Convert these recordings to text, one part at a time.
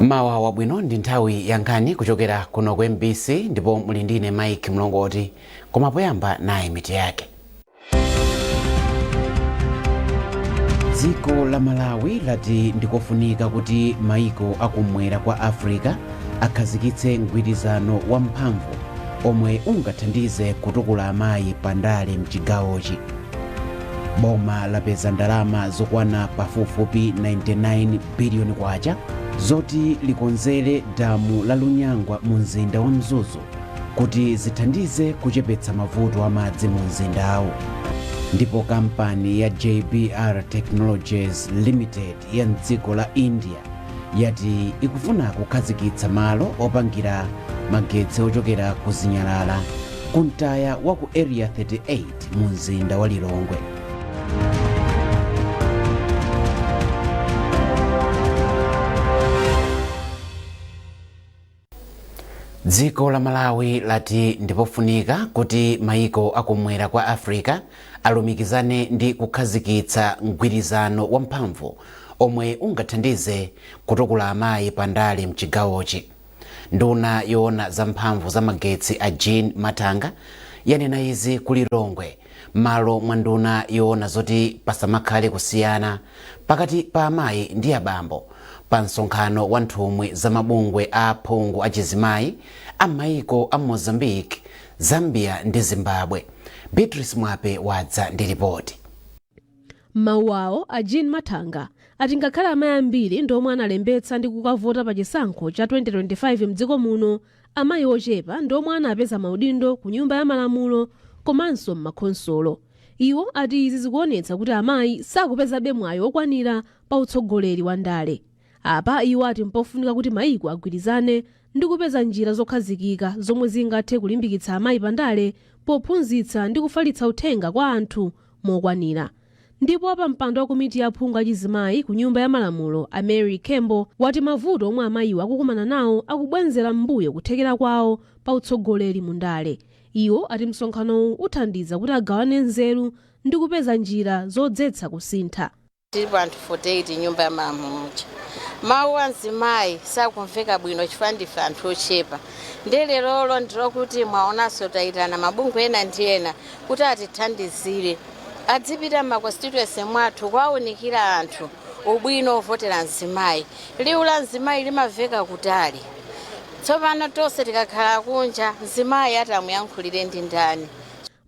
Mawa wabwino, ndi nthawi ya nkhani kuchokera kuno ku MBC ndipo muli ndine Mike Mlongoti. Koma poyamba, nayi mitu yake. Dziko la Malawi lati ndikofunika kuti maiko akumwera kwa Africa akhazikitse mgwirizano wamphamvu omwe ungathandize kutukula amayi pandale mchigawochi. Boma lapeza ndalama zokwana pafupifupi 99 biliyoni kwacha zoti likonzere damu la Lunyangwa mu mzinda wa Mzuzu kuti zithandize kuchepetsa mavuto amadzi mu mzindawu. Ndipo kampani ya JBR Technologies Limited ya mdziko la India yati ikufuna kukhazikitsa malo opangira magetsi ochokera ku zinyalala ku mtaya wa ku Area 38 mu mzinda wa Lilongwe. Dziko la Malawi lati ndipofunika kuti maiko akumwera kwa Africa alumikizane ndi kukhazikitsa mgwirizano wamphamvu omwe ungathandize kutukula amayi pandale mchigawochi. Nduna yoona za mphamvu za magetsi a Jean Mathanga yanena izi ku Lilongwe malo mwa nduna yoona zoti pasamakhale kusiyana pakati pa amayi ndi abambo pa msonkhano wa nthumwi za mabungwe a aphungu achizimayi a maiko a Mozambique, Zambia ndi Zimbabwe. Beatrice Mwape wadza ndi ripoti. Mawu awo, a Jean Mathanga ati ngakhale amayi ambiri ndi omwe analembetsa ndi kukavota pa chisankho cha 2025 mdziko muno, amayi ochepa ndi omwe anapeza maudindo ku Nyumba ya Malamulo komanso m'makhonsolo. Iwo ati izi zikuonetsa kuti amayi sakupezabe mwayi okwanira pa utsogoleri wa ndale. Apa iwo ati mpofunika kuti mayiko agwirizane ndi kupeza njira zokhazikika zomwe zingathe kulimbikitsa amayi pandale pophunzitsa ndi kufalitsa uthenga kwa anthu mokwanira. Ndipo wapampando wa komiti ya aphungu achizimayi ku Nyumba ya Malamulo a Mary Kembo wati mavuto omwe amayiwo akukumana nawo akubwenzera m'mbuyo kuthekera kwawo pa utsogoleri mu ndale. Iwo ati msonkhanowu uthandiza kuti agawane nzeru ndi kupeza njira zodzetsa kusintha. Tilipo anthu 48 nyumba ya malamulo muja. Mawu a mzimayi sakumveka bwino chifukwa ndife anthu ochepa. Ndiye lerolo ndilokuti mwaonanso tayitana mabungwe ena ndi ena kuti atithandizire, adzipita m'ma constituency mwathu kuwaunikira anthu ubwino ovotera mzimayi. Liwu la mzimayi limamveka kutali. Tsopano tonse tikakhala kunja, mzimayi atamuyankhulire ndi ndani?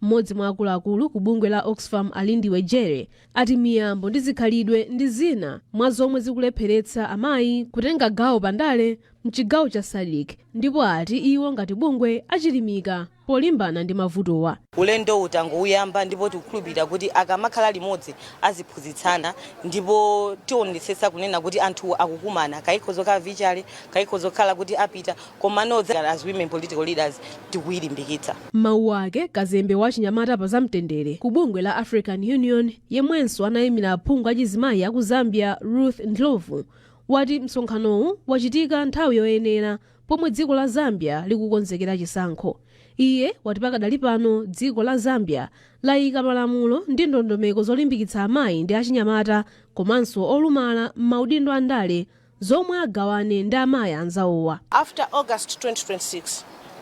Mmodzi mwa akuluakulu ku bungwe la Oxfam Alindiwe Jere ati miyambo ndi zikhalidwe ndi zina mwa zomwe zikulepheretsa amayi kutenga gawo pandale mchigawo cha SADC, ndipo ati iwo ngati bungwe achilimika polimbana ndi mavutowa. Ulendo utangouyamba, ndipo tikukhulupirira kuti akamakhala limodzi aziphunzitsana, ndipo tionetsetsa kunena kuti anthu akukumana, kaikhozo khala virtually, kaikhozo khala kuti apita, komano as women political leaders tikuyilimbikitsa. Mawu ake, kazembe wa chinyamata pa zamtendere ku bungwe la African Union yemwenso anayimira aphungu achizimayi aku Zambia Ruth Ndlovu wati msonkhanowu wachitika nthawi yoyenera pomwe dziko la Zambia likukonzekera chisankho. Iye wati pakadali pano dziko la Zambia layika malamulo ndi ndondomeko zolimbikitsa amayi ndi achinyamata komanso olumala m'maudindo a ndale zomwe agawane ndi amayi anzawowa. After August 2026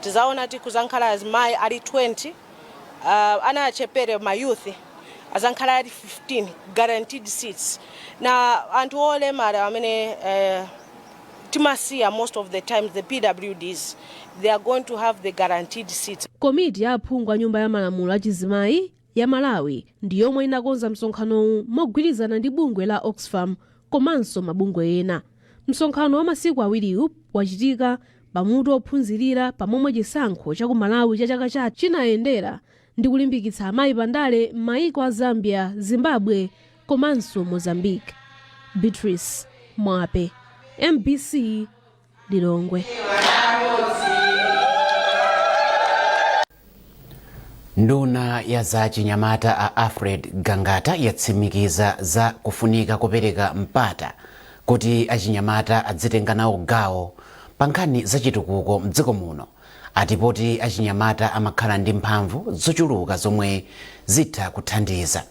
tizaona kuti kuzankhala azimayi ali 20, ana achepere, ma youth azankhala ali 15 guaranteed seats, na anthu olemala amene timasiya most of the times, the PWDs, they are going to have the guaranteed seats. Komiti ya aphungu a Nyumba ya Malamulo achizimayi ya Malawi ndi yomwe inakonza msonkhanowu mogwirizana ndi bungwe la Oxfam komanso mabungwe ena. Msonkhano wa masiku awiriwu wachitika pamutu ophunzirira pamomwe chisankho cha ku Malawi cha chaka chatha chinayendera ndi kulimbikitsa amayi pandale m'mayiko a Zambia, Zimbabwe komanso Mozambique. Beatrice Mwape, MBC, Lilongwe. Nduna ya za chinyamata a Alfred Gangata yatsimikiza za kufunika kupereka mpata kuti achinyamata adzitenga nawo gawo pa nkhani zachitukuko mdziko muno. Ati poti achinyamata amakhala ndi mphamvu zochuluka zomwe zitha kuthandiza.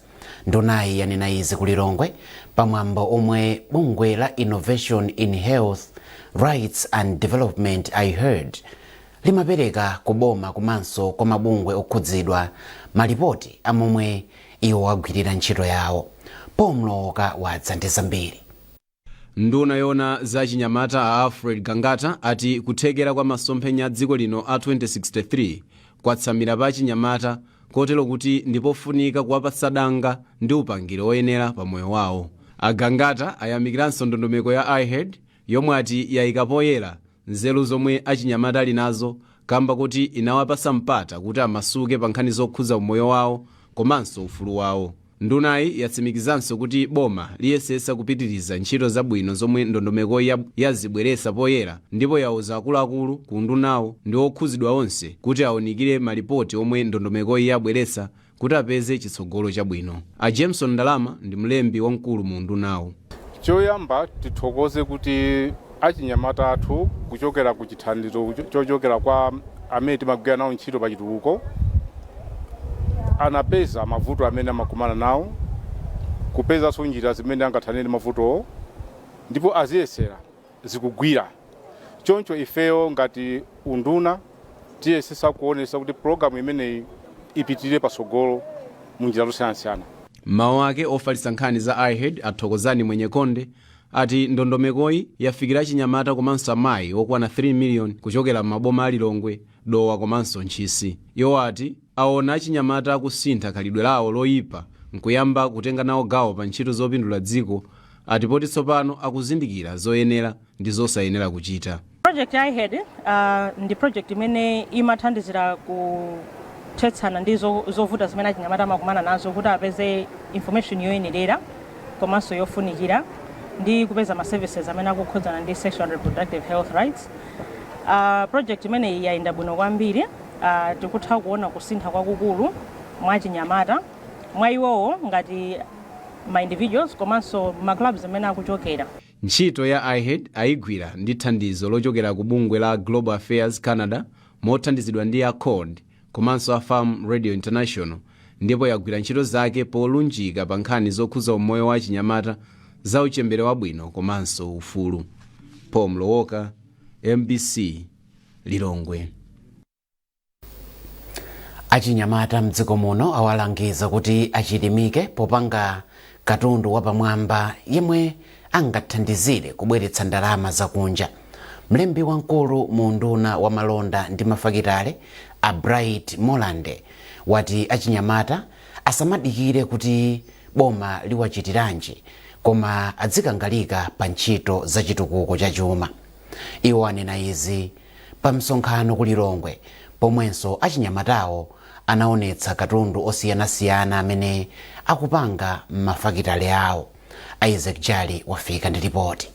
Ndunayi yanena izi ku Lilongwe pamwambo omwe bungwe la Innovation in Health Rights and Development, IHERD, limapereka kuboma komanso kwa mabungwe okhudzidwa malipoti amomwe iwo agwirira ntchito yawo. Pomloka wadza ndi zambiri. Nduna yona za chinyamata a Alfred Gangata ati kuthekera kwa masomphenya a dziko lino a 2063 kwatsamira pa chinyamata, kotero kuti ndipofunika kuwapatsa danga ndi upangiri oyenera pa moyo wawo. Agangata ayamikiranso ndondomeko ya IHERD yomwe ati yayika poyera nzeru zomwe achinyamata ali nazo, kamba kuti inawapasa mpata kuti amasuke pa nkhani zokhudza umoyo wawo komanso ufulu wawo. Ndunayi yatsimikizanso kuti boma liyesesa kupitiriza ntchito zabwino zomwe ndondomeko yazibweretsa poyera, ndipo yauza akuluakulu ku ndunawo ndi okhuzidwa onse kuti awunikire malipoti omwe ndondomekoyi yabweretsa kuti apeze chitsogolo chabwino. A Jameson Ndalama ndi mlembi wamkulu mu ndunawo. Choyamba tithokoze kuti achinyamata athu, kuchokera ku chithandizo chochokera kwa amene timagwira nawo ntchito pa chitukuko, anapeza mavuto amene amakumana nawo, kupezanso njira zimene angathanire mavutowo, ndipo aziyesera, zikugwira. Choncho ifeyo ngati unduna tiyesesa kuonesa kuti pologalamu imeneyi ipitirire patsogolo mu njira zosiyanasiyana. Mawu ake, ofalitsa nkhani za IHERD Athokozani Mwenyekonde ati ndondomekoyi yafikira chinyamata komanso amayi okwana 3 million kuchokera m'maboma a Lilongwe, Dowa komanso Ntchisi. Iwo ati aona achinyamata akusintha khalidwe lawo loyipa nkuyamba kutenga nawo gawo pa ntchito zopindula dziko, ati poti tsopano akuzindikira zoyenera ndi zosayenera kuchita. Project ya IHERD ndi project imene imathandizira kuthetsana ndi zovuta zimene achinyamata amakumana nazo kuti apeze information yoyenerera komanso yofunikira ndi kupeza ma services amene akukhudzana ndi sexual and reproductive health rights. Project imeneyi yayenda bwino kwambiri. Tikutha kuona kusintha kwakukulu mwa chinyamata, mwa iwowo ngati ma individuals komanso ma clubs amene akuchokera. Ntchito ya IHERD ayigwira ndi thandizo lochokera ku bungwe la Global Affairs Canada mothandizidwa ndi Accord komanso a Farm Radio International, ndipo yagwira ntchito zake polunjika pa nkhani zokhudza umoyo wa chinyamata, za uchembere wabwino komanso ufulu. Paul Mlowoka, MBC, Lilongwe. Achinyamata mdziko muno awalangiza kuti achilimike popanga katundu wapamwamba yemwe angathandizire kubweretsa ndalama zakunja. Mlembi wamkulu mu nduna wa malonda ndi mafakitale a Bright Molande wati achinyamata asamadikire kuti boma liwachitiranji, koma adzikangalika pa ntchito za chitukuko cha chuma. Iwo anena izi pa msonkhano ku Lilongwe, pomwenso achinyamatawo anaonetsa katundu osiyanasiyana amene akupanga m'mafakitale awo. Isaac Jali wafika ndi ripoti.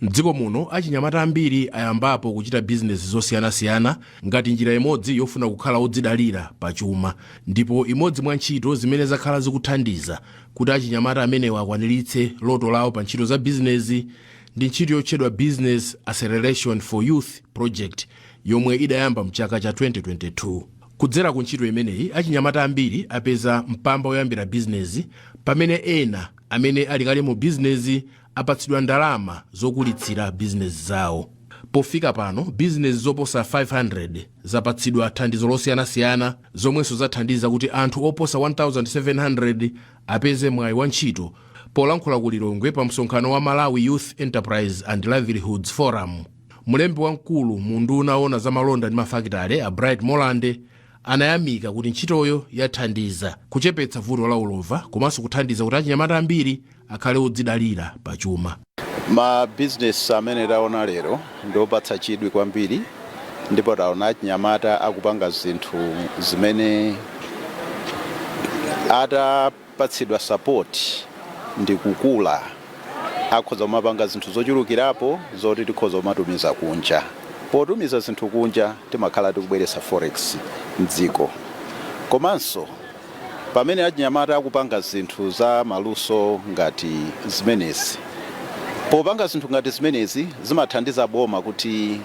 Mdziko muno achinyamata ambiri ayambapo kuchita bizinesi zosiyanasiyana ngati njira imodzi yofuna kukhala odzidalira pachuma, ndipo imodzi mwa ntchito zimene zakhala zikuthandiza kuti achinyamata amenewa akwaniritse loto lawo pa ntchito za bizinesi ndi ntchito yotchedwa Business Acceleration for Youth Project, yomwe idayamba mchaka cha 2022. Kudzera ku ntchito imeneyi, achinyamata ambiri apeza mpamba woyambira bizinesi, pamene ena amene ali kale mu bizinesi apatsidwa ndalama zokulitsira bizinesi zawo. Pofika pano, bizinesi zoposa 500 zapatsidwa thandizo losiyanasiyana, zomwenso zathandiza kuti anthu oposa 1700 apeze mwayi wa ntchito. Polankhula ku Lilongwe pa msonkhano wa Malawi Youth Enterprise and Livelihoods Forum, mlembi wamkulu mu nduna ona za malonda ndi mafakitale a Bright Molande anayamika kuti ntchitoyo yathandiza kuchepetsa vuto la ulova komanso kuthandiza kuti achinyamata ambiri akhale odzidalira pachuma. Ma bizinesi amene taona lero ndiopatsa chidwi kwambiri, ndipo taona achinyamata akupanga zinthu zimene atapatsidwa support ndi kukula akhoza kumapanga zinthu zochulukirapo zoti tikhoza kumatumiza kunja. Potumiza zinthu kunja, timakhala tikubweretsa forex mdziko. Komanso pamene achinyamata akupanga zinthu za maluso ngati zimenezi, popanga zinthu ngati zimenezi zimathandiza boma kuti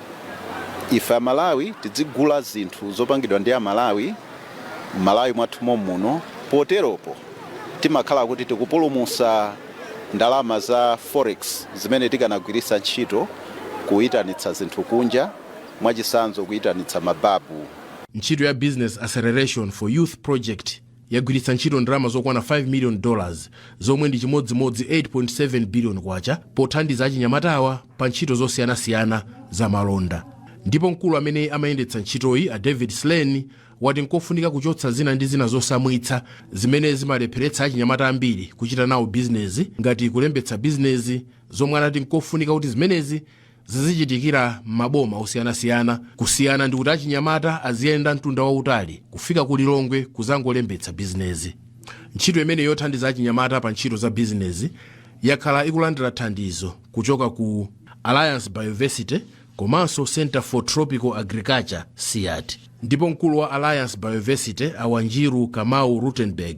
ife Amalawi tidzigula zinthu zopangidwa ndi Amalawi m'Malawi mwathu muno. Poteropo timakhala kuti tikupulumutsa ndalama za forex zimene tikanagwiritsa ntchito. Kuyitanitsa zinthu kunja, mwachitsanzo kuyitanitsa mababu. Ntchito ya Business Acceleration for Youth Project yagwiritsa ntchito ndalama zokwana $5 million, zomwe ndi chimodzimodzi 8.7 billion kwacha, pothandiza achinyamatawa pa ntchito zosiyanasiyana za malonda. Ndipo mkulu amene amayendetsa ntchitoyi, a David Slane, wati nkofunika kuchotsa zina ndi zina zosamwitsa zimene zimalepheretsa achinyamata ambiri kuchita nawo bizinezi, ngati kulembetsa bizinezi, zomwe anati nkofunika kuti zimenezi zizichitikira m'maboma osiyanasiyana, kusiyana ndi kuti achinyamata aziyenda mtunda wautali kufika ku Lilongwe kuzangolembetsa bizinezi. Ntchito imene yothandiza achinyamata pa ntchito za bizinezi yakhala ikulandira thandizo kuchoka ku Alliance Bioversity komanso Center for Tropical Agriculture, CIAT. Ndipo mkulu wa Alliance Bioversity, a Wanjiru Kamau Rutenberg,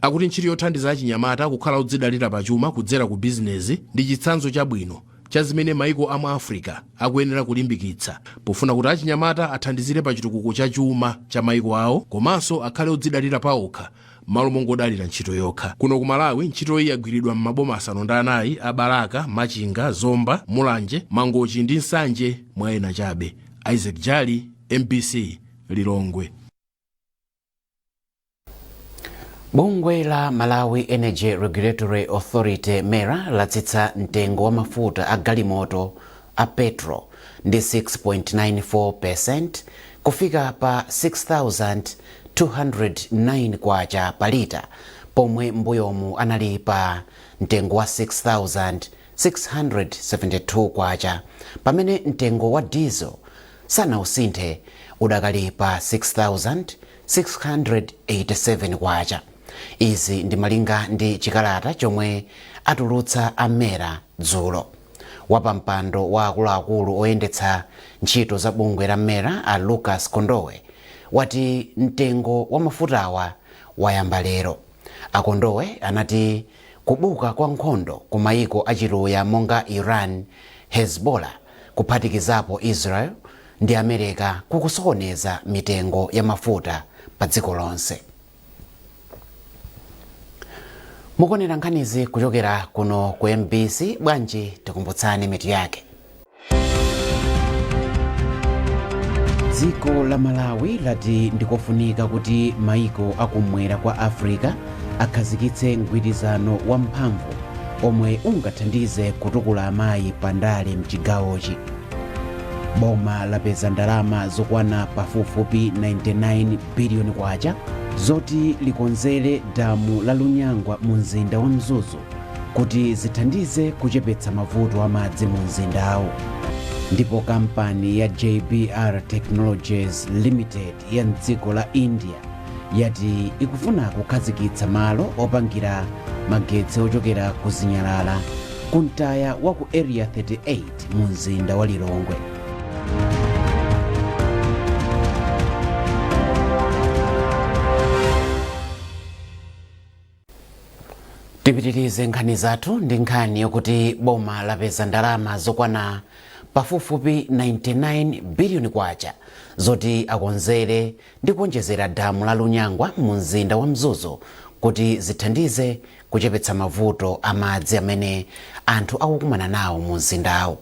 akuti ntchito yothandiza achinyamata kukhala odzidalira pachuma kudzera ku bizinezi ndi chitsanzo chabwino cha zimene maiko amu Africa akuyenera kulimbikitsa pofuna kuti achinyamata athandizire pa chitukuko cha chuma cha maiko awo komanso akhale odzidalira paokha malo mongodalira ntchito yokha. Kuno ku Malawi, ntchitoyi yagwiridwa m'maboma 9 a Balaka, Machinga, Zomba, Mulanje, Mangochi ndi Nsanje, mwa ena chabe. Isaac Jali, MBC, Lilongwe. Bungwe la Malawi Energy Regulatory Authority, MERA, latsitsa mtengo wa mafuta a galimoto a petrol ndi 6.94% kufika pa 6209 kwacha pa lita, pomwe mbuyomu anali pa mtengo wa 6672 kwacha, pamene mtengo wa diesel sanawusinthe, udakali pa 6687 kwacha. Izi ndi malinga ndi chikalata chomwe atulutsa a MERA dzulo. Wapampando wa akuluakulu oyendetsa ntchito za bungwe la MERA, a Lucas Kondowe, wati mtengo wa mafutawa wayamba lero. Akondowe anati kubuka kwa nkhondo ku mayiko achiluya monga Iran, Hezbollah, kuphatikizapo Israel ndi America kukusokoneza mitengo ya mafuta pa dziko lonse. Mukuonera nkhanizi kuchokera kuno ku MBC. Bwanji tikumbutsani mitu yake. Dziko la Malawi lati ndikofunika kuti maiko akumwera kwa Africa akhazikitse mgwirizano wamphamvu omwe ungathandize kutukula amayi pandale mchigawochi. Boma lapeza ndalama zokwana pafupifupi 99 biliyoni kwacha zoti likonzere damu la Lunyangwa mu mzinda wa Mzuzu kuti zithandize kuchepetsa mavuto amadzi mu mzindawo. Ndipo kampani ya JBR Technologies Limited ya mdziko la India yati ikufuna kukhazikitsa malo opangira magetsi ochokera ku zinyalala ku mtaya wa ku Area 38 mu mzinda wa Lilongwe. Tipitirize nkhani zathu ndi nkhani yokuti boma lapeza ndalama zokwana pafupifupi 99 biliyoni kwacha zoti akonzere ndi kuonjezera damu la Lunyangwa mu mzinda wa Mzuzu kuti zithandize kuchepetsa mavuto amadzi amene anthu akukumana nawo mu mzindawo.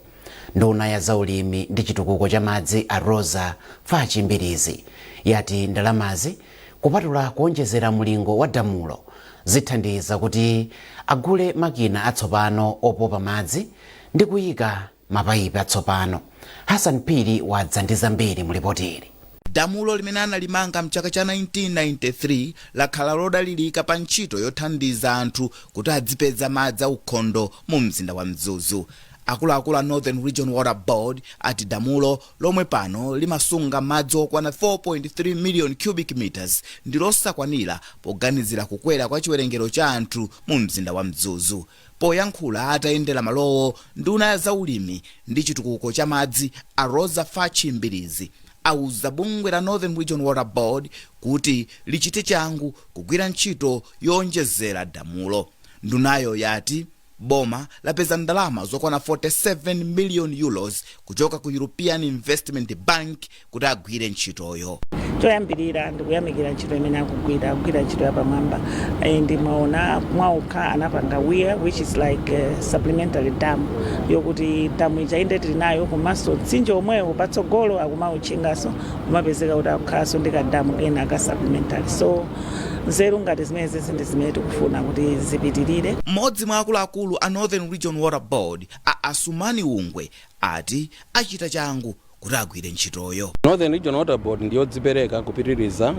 Nduna ya zaulimi ndi chitukuko cha madzi, a Roza Fatch Mbilizi, yati ndalamazi, kupatula kuonjezera mulingo wa damulo, zithandiza kuti agule makina atsopano opopa madzi ndi kuyika mapayipi atsopano. Hassan Pili wadza ndi zambiri mu ripoti ili. Damulo limene analimanga mchaka cha 1993 lakhala lodalirika pa ntchito yothandiza anthu kuti adzipeza madzi aukhondo mu mzinda wa Mzuzu. Akuluakulu a Northern Region Water Board ati damulo, lomwe pano limasunga madzi okwana 4.3 million cubic meters, ndi losakwanira poganizira kukwera kwa chiwerengero cha anthu mu mzinda wa Mzuzu. Poyankhula atayendera malowo, nduna ya zaulimi ndi chitukuko cha madzi, a Roza Fatch Mbilizi, auza bungwe la Northern Region Water Board kuti lichite changu kugwira ntchito yowonjezera damulo. Ndunayo yati boma lapeza ndalama zokwana 47 million euros kuchoka ku European Investment Bank kuti agwire ntchitoyo. Choyambirira ndikuyamikira ntchito imene akugwira, akugwira ntchito yapamwamba. Ndimaona mwaokha anapanga weir, which is like a supplementary dam, yokuti damu ija inde tili nayo, komanso mtsinje omwewo patsogolo akumauchingaso, kumapezeka kuti akukhalanso ndi kadamu kena ka supplementary. So nzeru ngati zimenezi ndi zimene tikufuna kuti zipitirire. Mmodzi mwa akuluakulu a Northern Region Water Board, a Asumani Ungwe, ati achita changu kuti agwire ntchitoyo. Northern Region Water Board ndiyodzipereka kupitiriza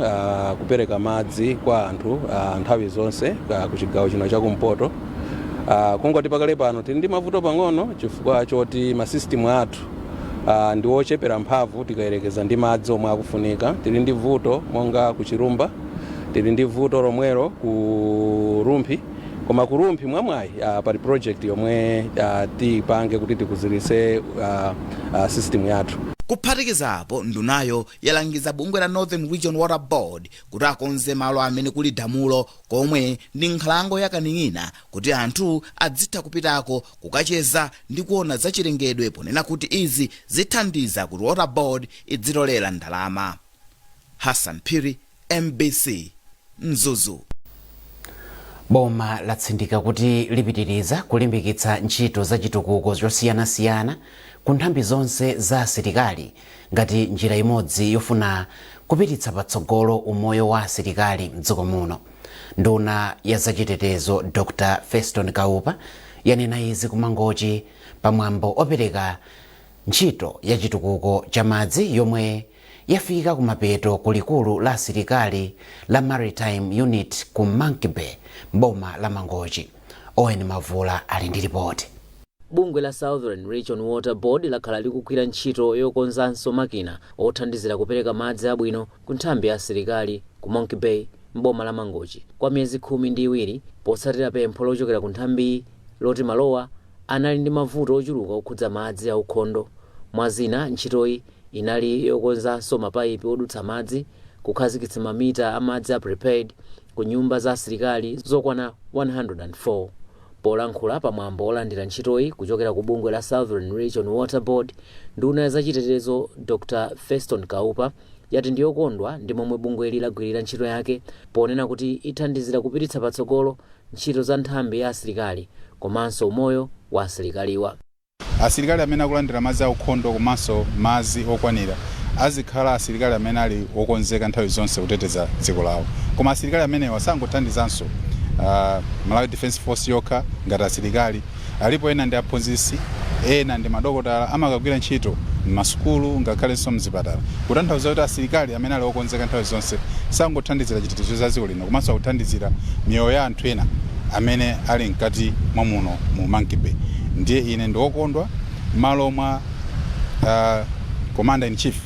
kupereka madzi kwa anthu nthawi zonse ku chigawo chino chakumpoto. Kungoti pakale pano tili ndi mavuto pang'ono chifukwa choti masystem athu ndi ochepera mphamvu tikayerekeza ndi madzi omwe akufunika. Tili ndi vuto monga ku Chirumba, tili ndi vuto lomwelo ku Rumphi, koma ku Rumphi mwamwayi pali project yomwe tipange kuti tikuziritse system yathu. Kuphatikizapo, ndunayo yalangiza bungwe la Northern Region Water Board kuti akonze malo amene kuli damulo, komwe ndi nkhalango ya Kaning'ina, kuti anthu adzitha kupitako kukacheza ndi kuona zachilengedwe, ponena kuti izi zithandiza kuti Water Board idzitolera ndalama. Hassan Phiri, MBC, Mzuzu. Boma latsindika kuti lipitiriza kulimbikitsa ntchito za chitukuko zosiyanasiyana ku nthambi zonse za asilikali ngati njira imodzi yofuna kupititsa patsogolo umoyo wa asilikali mdziko muno. Nduna ya zachitetezo Dr Feston Kaupa yanena izi kuMangochi pamwambo opereka ntchito ya chitukuko cha madzi yomwe yafika kumapeto ku likulu la asilikali la Maritime Unit ku Monkey Bay, mboma la Mangochi. Owen Mavula ali ndi ripoti. Bungwe la Southern Region Water Board lakhala likugwira ntchito yokonzanso makina othandizira kupereka madzi abwino ku nthambi ya asilikali ku Monkey Bay, mboma la Mangochi, kwa miyezi 12, potsatira pempho lochokera ku nthambiyi loti malowa anali ndi mavuto ochuluka okhudza madzi aukhondo. Mwazina, ntchitoyi inali yokonzanso mapayipi odutsa madzi, kukhazikitsa mamita amadzi a prepaid ku nyumba za asilikali zokwana 104. Polankhula pamwambo olandira ntchitoyi kuchokera ku bungwe la Southern Region Water Board, nduna ya zachitetezo Dr Feston Kaupa yati ndiyokondwa ndi momwe bungweli lagwirira ntchito yake, ponena kuti ithandizira kupititsa patsogolo ntchito za nthambi ya asilikali komanso umoyo wa asilikaliwa. Asilikali amene akulandira madzi aukhondo komanso madzi okwanira azikhala asilikali amene ali okonzeka nthawi zonse kuteteza dziko lawo. Koma asilikali amenewa sangothandizanso Malawi Defence Force yokha ngati asilikali. Alipo ena ndi aphunzitsi, ena ndi madokotala, amakagwira ntchito m'masukulu ngakhalenso mzipatala, kutanthauza kuti asilikali amene ali okonzeka nthawi zonse sangothandizira chitetezo cha dziko lino, komanso akuthandizira miyoyo ya anthu ena amene ali mkati mwa muno mu Monkey Bay. Ndiye ine ndi wokondwa malo mwa Commander in Chief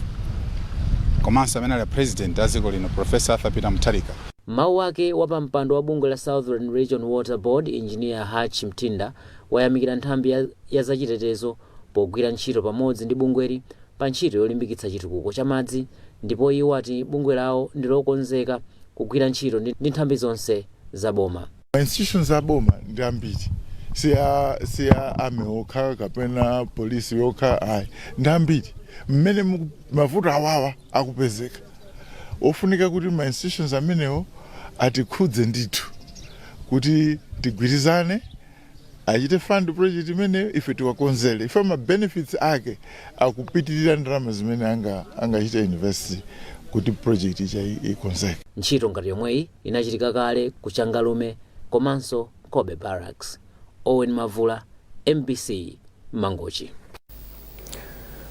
komanso amene ali President a dziko lino, Professor Arthur Peter Mutharika. Mawu ake, wapampando wa bungwe la Southern Region Water Board, Engineer Hachi Mtinda, wayamikira nthambi ya zachitetezo pogwira ntchito pamodzi ndi bungweli pa ntchito yolimbikitsa chitukuko cha madzi, ndipo iwo ati bungwe lawo ndi lokonzeka kugwira ntchito ndi nthambi zonse za boma. Ma institutions a boma ndi ambiri, si a army okha kapena polisi yokha ayi, ndi ambiri. Mmene mavuto awawa akupezeka, ofunika kuti ma institutions amenewo atikhudze ndithu kuti tigwirizane, achite fund project imeneyo, ife tiwakonzere. Ife ma benefits ake akupitirira ndalama zimene angachite invest kuti project ija ikonzeke. Ntchito ngati yomweyi inachitika kale ku Changalume komanso Kobe Barracks. Owen Mavula, MBC, Mangochi.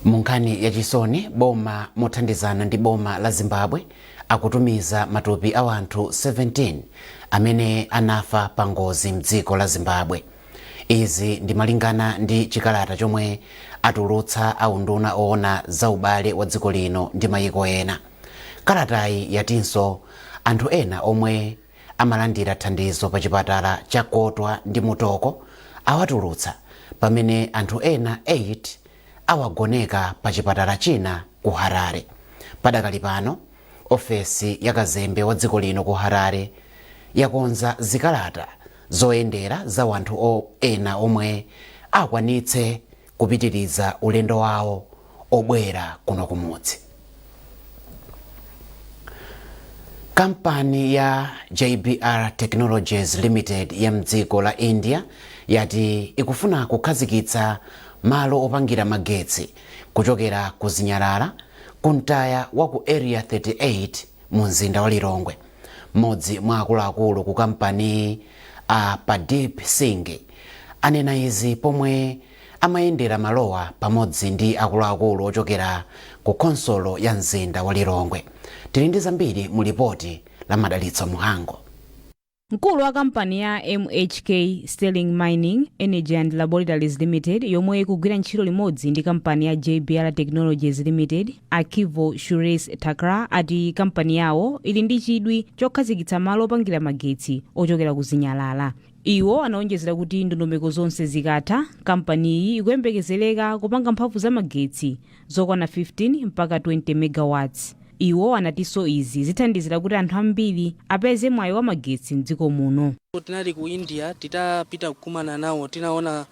Mu nkhani yachisoni, boma mothandizana ndi boma la Zimbabwe akutumiza matupi a anthu 17 amene anafa pa ngozi mdziko la Zimbabwe. Izi ndi malingana ndi chikalata chomwe atulutsa aunduna oona za ubale wa dziko lino ndi mayiko ena. Kalatayi yatinso anthu ena omwe amalandira thandizo pa chipatala cha Kotwa ndi Mutoko awatulutsa, pamene anthu ena 8 awagoneka pa chipatala china ku Harare. Padakali pano, ofesi ya kazembe wa dziko lino ku Harare yakonza zikalata zoyendera za wanthu ena omwe akwanitse kupitiriza ulendo wawo obwera kuno kumudzi. Kampani ya JBR Technologies Limited ya mdziko la India yati ikufuna kukhazikitsa malo opangira magetsi kuchokera ku zinyalala kumtaya wa ku Area 38 mu mzinda wa Lilongwe. Mmodzi mwa akuluakulu ku kampani, a Pradip Singh, anena izi pomwe amayendera malowa pamodzi ndi akuluakulu ochokera ku khonsolo ya mzinda wa Lilongwe. Tili ndi zambiri mu lipoti la Madalitso Muhango. Mkulu wa kampani ya MHK Sterling Mining Energy and Laboratories Limited, yomwe ikugwira ntchito limodzi ndi kampani ya JBR Technologies Limited, Akivo Shuresh Thakra, ati kampani yawo ili ndi chidwi chokhazikitsa malo opangira magetsi ochokera ku zinyalala. Iwo anaonjezera kuti ndondomeko zonse zikatha, kampaniyi ikuyembekezereka kupanga mphamvu za magetsi zokwana 15 mpaka 20 megawatts. Iwo anatinso izi zithandizira kuti anthu ambiri apeze mwayi wa magetsi mdziko muno. Tinali ku India, titapita kukumana nawo, tinaona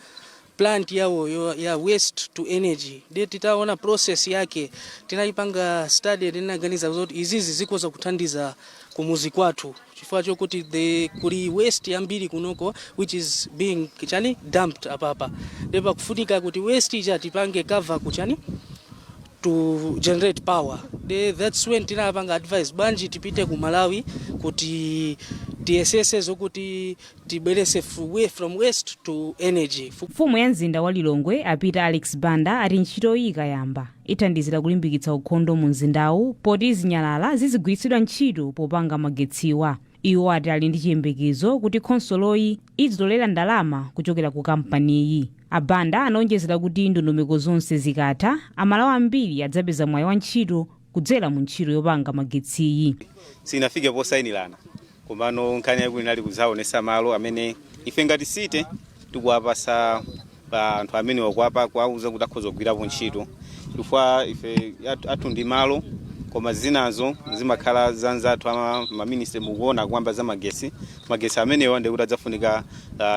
plant yawo ya waste to energy. De titaona process yake, tinayipanga study, tinaganiza zoti izizi zikhoza kuthandiza kumuzi kwathu, chifukwa chokuti kuli waste yambiri kunoko which is being chani, dumped apapa. Ndipo pakufunika kuti waste ija tipange cover kuchani, to generate power. That's when tinapanga advice, bwanji tipite ku Malawi kuti tiyesese zokuti tibwerese from waste to energy. Mfumu ya mzinda wa Lilongwe, a Peter Alex Banda, ati ntchitoyi ikayamba ithandizira kulimbikitsa ukhondo mu mzindawu, poti zinyalala zizigwiritsidwa ntchito popanga magetsiwa. Iwo ati ali ndi chiyembekezo kuti khonsoloyi izitolera ndalama kuchokera ku kampaniyi. Abanda anaonjezera kuti ndondomeko zonse zikatha, Amalawi ambiri adzapeza mwayi wa ntchito kudzera mu ntchito yopanga magetsiyi. Sinafike posayinirana, komano nkhani yaikulu inali kudzaonesa malo amene ife ngati city tikuwapasa pa anthu amene wakuwapa, kuwauza kuti akhoza kugwirapo ntchito, chifukwa ife athu ndi malo, koma zinazo zimakhala zanzathu ama maministry. Mukuona kuyamba za magesi, magesi amenewa ndikuti adzafunika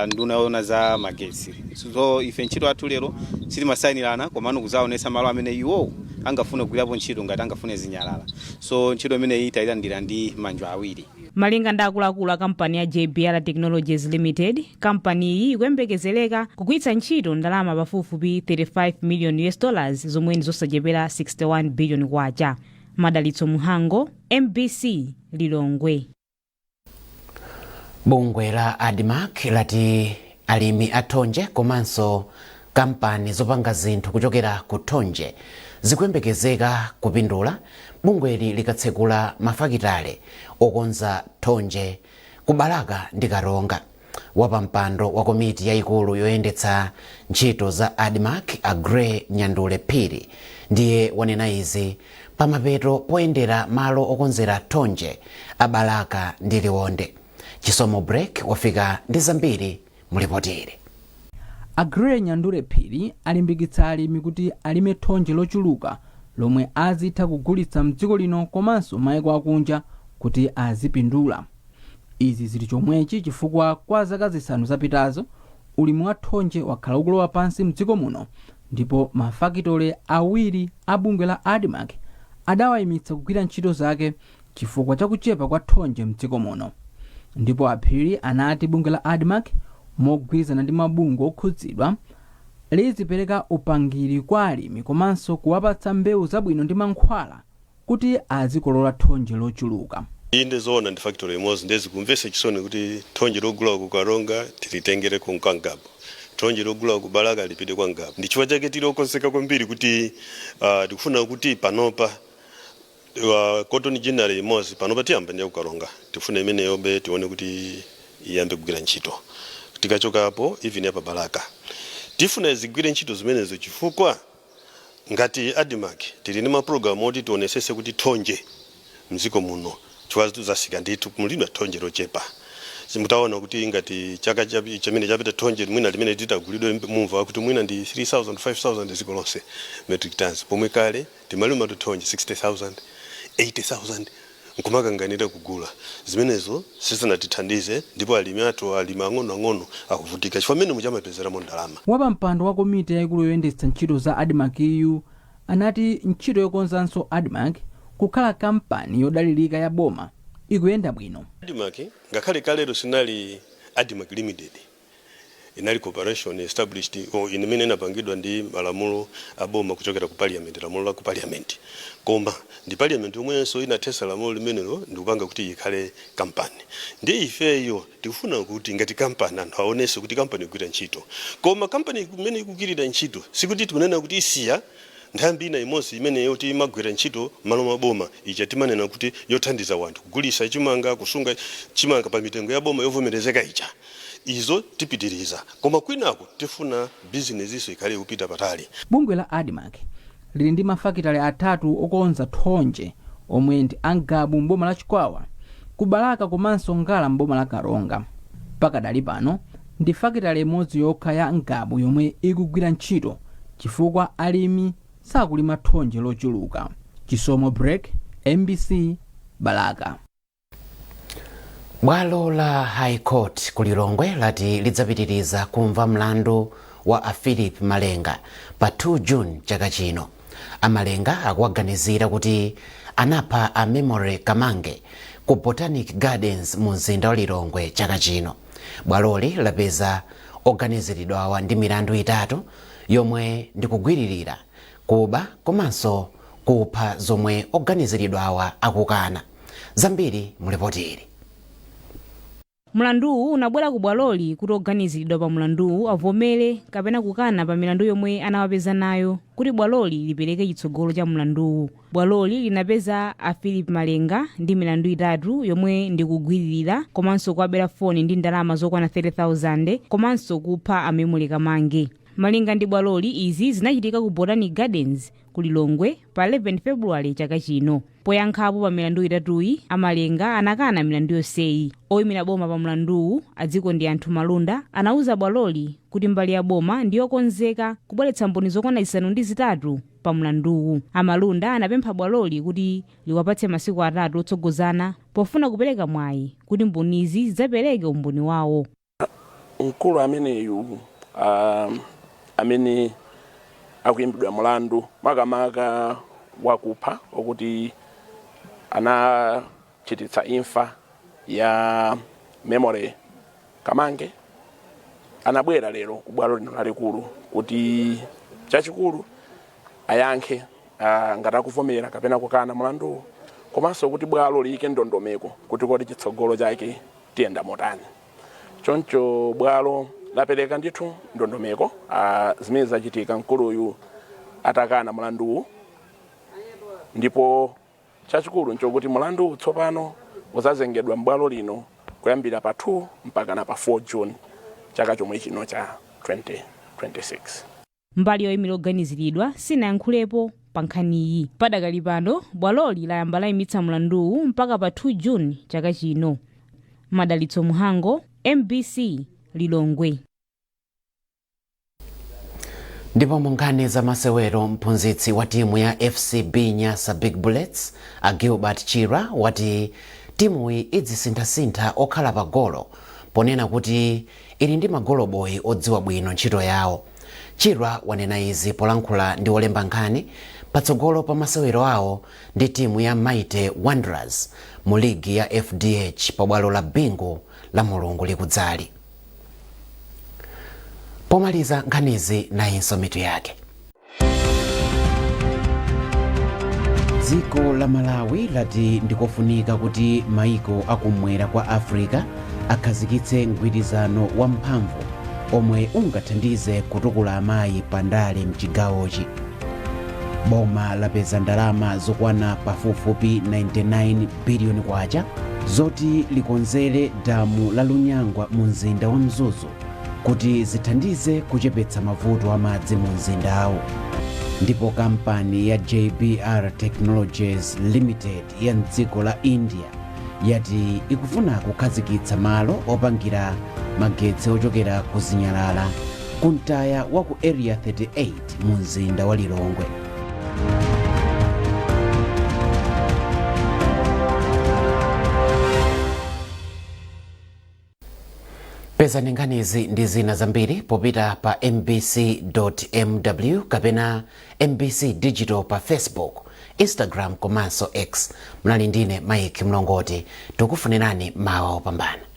nduna yoona za magesi. So ife ntchito athu lero sitimasayinirana, komano kudzaonesa malo amene iwowo angafune kugwirapo ntchito ngati angafune zinyalala. So ntchito imeneyi tayilandira ndi manja awiri. Malinga ndi akuluakulu a kampani ya JBR Technologies Limited, kampaniyi ikuyembekezereka kugwiritsa ntchito ndalama pafupifupi 35 million US dollars, zomwe ndi zosachepera 61 billion kwacha. Madalitso Muhango, MBC, Lilongwe. Bungwe la ADMARC lati alimi a thonje komanso kampani zopanga zinthu kuchokera ku thonje zikuyembekezeka kupindula bungweli likatsekula mafakitale okonza thonje ku Balaka ndi Karonga. Wapampando wa komiti yayikulu yoyendetsa ntchito za ADMARC, Agrey Nyandule Phiri, ndiye wanena izi pamapeto poyendera malo okonzera thonje a Balaka ndi Liwonde. Chisomo Break wafika ndi zambiri mulipoteri. Agrey Nyandule Phiri alimbikitsa alimi kuti alime thonje lochuluka lomwe azitha kugulitsa mdziko lino komanso maiko akunja kuti azipindula. Izi zili chomwechi chifukwa kwa zaka 5 zapitazo ulimi wa thonje wakhala ukulowa pansi mdziko muno, ndipo mafakitole awiri a bungwe la ADMARC adawayimitsa kugwira ntchito zake chifukwa chakuchepa kwa thonje mdziko muno. Ndipo Aphiri anati bungwe la ADMARC mogwirizana ndi mabungwe okhudzidwa lizipereka upangiri kwa alimi komanso kuwapatsa mbewu zabwino ndi mankhwala kuti azikolola thonje lochuluka. Inde, zoona, ndi factory imodzi. Ndezikumvetsa chisoni kuti thonje logula ku Karonga tilitengere ku Ngabu, thonje logula ku Balaka lipite kwa Ngabu. Ndi chifukwa chake tili okonzeka kwambiri kuti tikufuna kuti panopa cotton ginnery imodzi panopa tiyamba ndi ku Karonga. Tifuna imeneyobe tione kuti iyambe kugwira ntchito. Tikachokapo, even apa Balaka tifuna zigwire ntchito zimenezo, chifukwa ngati ADMARC tili ndi mapulogalamu oti tionesese kuti thonje mdziko muno, chifukwa zasika ndithu, mulidwa thonje lochepa. Simutaona kuti ngati chaka chimene chapita thonje mwina limene litagulidwe, mumva kuti mwina ndi 3000, 5000 dziko lonse metric tons, pomwe kale timalima thonje 60,000, 80,000 nkumakanganira kugula. Zimenezo sizinatithandize, ndipo alimi athu, alimi ang'onoang'ono akuvutika chifukwa mmene muchamapezeramo ndalama. Wapampando wa komiti yayikulu yoyendetsa ntchito za ADMARC yu anati ntchito yokonzanso ADMARC kukhala kampani yodalirika ya boma Ikuyenda bwino. ADMARC ngakhale kalero sinali ADMARC Limited, inali corporation established or imene inapangidwa ndi malamulo aboma kuchokera ku parliament, lamulo la ku parliament. Koma ndi parliament yomwenso inathesa lamulo limenelo ndikupanga kuti ikhale kampani. Ndi ifeyo tikufuna kuti ngati kampani anthu aonese kuti kampani igwira ntchito, koma kampani imene ikugwirira ntchito sikuti tikunena kuti isiya nthambi ina imodzi imene yoti imagwira ntchito malo maboma ija timanena kuti yothandiza wanthu kugulisa chimanga, kusunga chimanga pa mitengo ya boma yovomerezeka ija. Izo tipitiriza, koma kwinako tifuna bizinesiso ikhale kupita patali. Bungwe la ADMARC lili ndi mafakitale atatu okonza thonje omwe ndi Angabu mboma la Chikwawa, ku Balaka komanso Ngala mboma la Karonga. Pakadali pano ndi fakitale imodzi yokha ya Ngabu yomwe ikugwira ntchito chifukwa alimi sakulima thonje lochuluka. Chisomo Break, MBC, Balaka. Bwalo la High Court ku Lilongwe lati lidzapitiriza kumva mlandu wa a Philip Malenga pa 2 June chaka chino. Amalenga akuwaganizira kuti anapha a Memory Kamange ku Botanic Gardens mu mzinda wa Lilongwe chaka chino. Bwaloli lapeza oganiziridwawa ndi milandu itatu yomwe ndikugwiririra, kuba komanso kupha, zomwe oganiziridwawa akukana. Zambiri mulipoti ili. Mlanduwu unabwera ku bwaloli kuti oganiziridwa pa mlanduwu avomere kapena kukana pa milandu yomwe anawapeza nayo kuti bwaloli lipereke chitsogolo cha mlanduwu. Bwaloli linapeza a Philip Malenga ndi milandu itatu yomwe ndi kugwiririra komanso kuwabera foni ndi ndalama zokwana 30,000 komanso kupha a Memory Kamange. Malinga ndi bwaloli, izi zinachitika ku Botanic Gardens ku Lilongwe pa 11 Februwale chaka chino. Poyankhapo pa milandu itatuyi, Amalenga anakana milandu yonseyi. Oyimira boma pa mlanduwu, adziko ndi anthu Malunda, anauza bwaloli kuti mbali ya boma ndiyokonzeka kubweretsa mboni zokwana 8 pa mlanduwu. Amalunda anapempha bwaloli kuti liwapatse masiku 3 otsogozana pofuna kupereka mwayi kuti mbonizi zidzapereke umboni wawo. Mkulu ameneyu amene akuyimbidwa mlandu makamaka wakupha, okuti anachititsa imfa ya Memory Kamange, anabwera lero ku bwalo lino lalikulu kuti chachikulu ayankhe ngati akuvomera kapena kukana mlanduwu, komanso kuti bwalo liyike ndondomeko kuti kodi chitsogolo chake tiyenda motani. Choncho bwalo lapereka ndithu ndondomeko zimene zachitika mkuluyu atakana mlanduwu, ndipo chachikulu nchokuti mlanduwu tsopano uzazengedwa m'bwalo lino kuyambira pa 2 mpaka na pa 4 June chaka chomwe chino cha 2026. Mbali yoyimira oganiziridwa sinayankhulepo pa nkhaniyi. Padakali pano bwaloli layamba layimitsa mlanduwu mpaka pa 2 June chaka chino. Madalitso Muhango, MBC, Lilongwe. Ndipo mu nkhani za masewero, mphunzitsi wa timu ya FCB Nyasa Big Bullets, a Gilbert Chirwa, wati timuyi idzisinthasintha okhala pa golo ponena kuti ili ndi magoloboyi odziwa bwino ntchito yawo. Chirwa wanena izi polankhula ndi olemba nkhani patsogolo pa masewero awo ndi timu ya Mighty Wanderers mu ligi ya FDH pabwalo la Bingu la Mulungu likudzali. Pomaliza nkhanizi, nayinso mitu yake. Dziko la Malawi lati ndikofunika kuti maiko akumwera kwa Africa akhazikitse mgwirizano wamphamvu omwe ungathandize kutukula amayi pandale mchigawochi. Boma lapeza ndalama zokwana pafupifupi 99 biliyoni kwacha zoti likonzere damu la Lunyangwa mu mzinda wa Mzuzu kuti zithandize kuchepetsa mavuto amadzi mu mzindawo. Ndipo kampani ya JBR Technologies Limited ya mdziko la India yati ikufuna kukhazikitsa malo opangira magetsi ochokera ku zinyalala ku mtaya wa ku Area 38 mu mzinda wa Lilongwe. Pezani nkhanizi ndi zina zambiri popita pa mbc.mw kapena MBC Digital pa Facebook, Instagram komanso X. Munali ndine Mike Mlongoti. Tikufunirani mawa opambana.